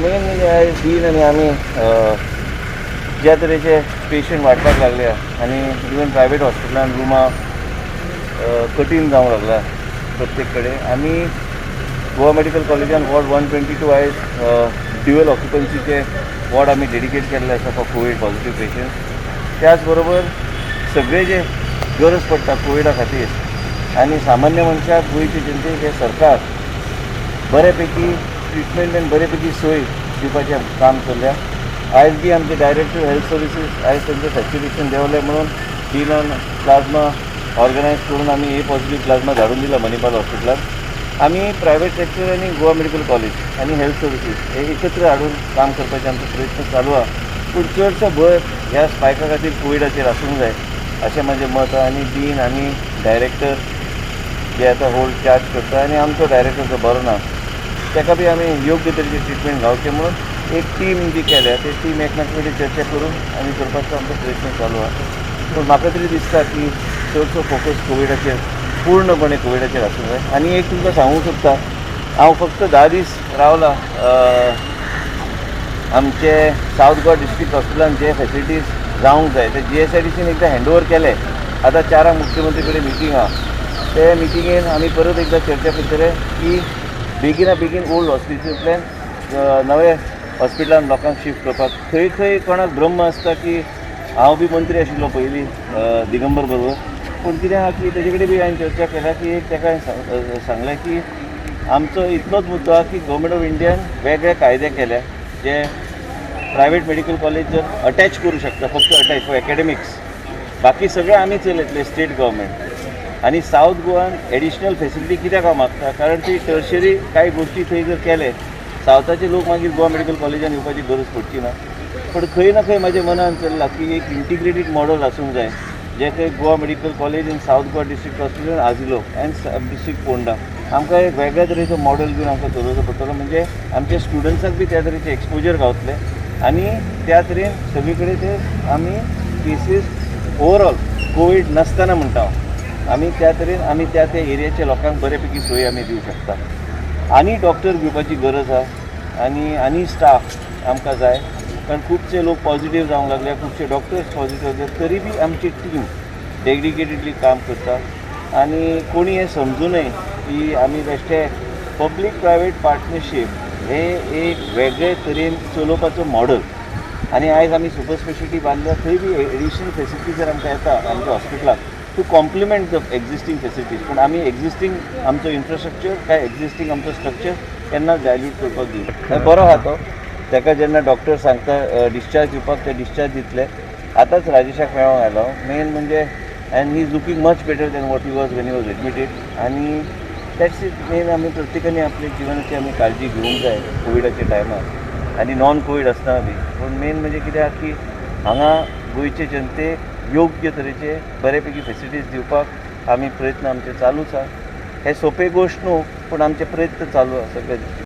Main म्हणजे आयज dean आनी आमी ज्या तरेचे पेशंट वाडपाक लागल्या आनी इवन प्रायवेट हॉस्पिटलान रुमां कठीण जावंक लागला प्रत्येक कडेन. आमी गोवा मेडिकल कॉलेजान वॉर्ड 122 आयज ड्युअल ऑक्युपन्सीचे वॉर्ड आमी डेडिकेट केल्ले आसा फॉर कोवीड पॉझिटीव पेशंट. त्याच बरोबर सगळे जे गरज पडटा कोविडा खातीर आनी सामान्य मनशाक, गोंयचे जनतेक हे सरकार बऱ्यापैकी ट्रिटमेंट आनी बऱ्यापैकी सोय दिवपाचें काम चल्ल्या. आयज बी आमचे डायरेक्टर हेल्थ सर्विसीस आयज तेंचें सॅच्युरेशन देंवलें म्हणून डिनान प्लाझ्मा ऑर्गनायज करून आमी ए पॉझिटीव प्लाझ्मा धाडून दिला मणिपाल हॉस्पिटलान. आमी प्रायवेट सेक्टर आनी गोवा मेडिकल कॉलेज आनी हेल्थ सर्विसीस हे एकत्र हाडून काम करपाचे आमचो प्रयत्न चालू आहा. पूण चडसो भर ह्या स्पायका खातीर कोविडाचेर आसूंक जाय अशें म्हाजें मत आहा. आनी डीन आमी डायरेक्टर जे आतां होल्ड चार्ज करता आनी आमचो डायरेक्टर जो बरो ना ताका बी आमी योग्य तरेची ट्रिटमेंट गावचें म्हणून एक टीम जी केल्या, ते टीम एकमेकां कडेन चर्चा करून आमी करपाचो आमचो प्रयत्न चालू आहा. पूण म्हाका तरी दिसता की चडसो फोकस कोविडाचेर, पूर्णपणे कोविडाचेर आसूंक जाय. आनी एक तुमकां सांगूंक सोदता, हांव फक्त 10 दीस रावला. आमचे सावथ गोवा डिस्ट्रिक्ट हॉस्पिटलान जे फॅसिलिटीज जावंक जाय ते जीएसआयडीसीन एकदां हँड ओवर केले. आतां 4 आंक मुख्यमंत्री कडेन मिटींग आहा. ते मिटिंगेन आमी परत एकदां चर्चा करतले की बेगिना बेगीन ओल्ड हॉस्पिटलांतल्यान नवे हॉस्पिटलान लोकांक शिफ्ट करपाक. खंय खंय कोणाक भ्रम आसता की हांव बी मंत्री आशिल्लो पयलीं दिगंबर बरोबर. पूण कितें आहा की तेजे कडेन बी हांवें चर्चा केल्या की एक ताका हांवें सांगलें की आमचो इतलोच मुद्दो आहा की गव्हर्मेंट ऑफ इंडियान वेगळे कायदे केल्या जे प्रायवेट मेडिकल कॉलेज जर अटॅच करूं शकता, फक्त अटॅच फॉर एकॅडमिक्स, बाकी सगळें आमी चलयतले स्टेट गव्हर्मेंट. आनी सावथ गोवान एडिशनल फेसिलिटी कित्याक हांव मागता, कारण ती टर्शरी कांय गोश्टी थंय जर केले, सावथाचे लोक मागीर गोवा मेडिकल कॉलेजान येवपाची गरज पडची ना. पूण खंय ना खंय म्हाज्या मनान चल्लां की एक इंटिग्रेटेड मॉडल आसूंक जाय, जे खंय Goa medical college and south Goa district hospital, Azilo and district Ponda, आमकां एक वेगळ्या तरेचो मॉडल घेवन आमकां चलोवचो पडटलो. म्हणजे आमच्या स्टुडंट्साक बी त्या तरेचें एक्सपोजर गावतलें आनी त्या तरेन सगळे कडेन ते आमी केसीस ओवरऑल कोवीड नासतना म्हणटा हांव, आमी त्या तरेन आमी त्या त्या एरियाच्या लोकांक बरे पैकी सोय आमी दिवं शकता. आनी डॉक्टर घेवपाची गरज आहा आनी आनी स्टाफ आमकां जाय, कारण खुबशे लोक पॉझिटीव जावंक लागले, खुबशे डॉक्टर्स पॉझिटीव जाले, तरी बी आमची टीम डेडिकेटेडली काम करता. आनी कोणी हें समजू नये की आमी बेश्टे पब्लीक प्रायवेट पार्टनरशीप हे एक वेगळे तरेन चलोवपाचो मॉडल. आनी आयज आमी सुपर स्पेशलिटी बांदल्या, थंय बी एडिशनल फेसिलिटी जर आमकां येता आमच्या हॉस्पिटलाक to complement the existing facilities, पूण आमी एक्झिस्टींग आमचो इन्फ्रास्ट्रक्चर काय एक्झिस्टींग आमचो स्ट्रक्चर केन्नाच डायल्यूट करपाक दिवना. बरो आहा तो. ताका जेन्ना डॉक्टर सांगता डिस्चार्ज दिवपाक, ते डिस्चार्ज दितले. आतांच राजेशाक मेळोंक आयलो. मेन म्हणजे and he is looking much better than what he was when he was admitted. आनी that's it. Main आमी प्रत्येकाने आपल्या जिवनाची आमी काळजी घेवंक जाय कोविडाच्या टायमार आनी नॉन कोवीड आसतना बी. पूण मेन म्हणजे कितें आहा की हांगा गोंयचे जनतेक योग्य तरेचे बरे पैकी फेसिलिटीज दिवपाक आमी प्रयत्न आमचे चालूच आहा. हे सोंपे गोश्ट न्हू, पूण आमचे प्रयत्न चालू आहा सगळे दृश्टीन.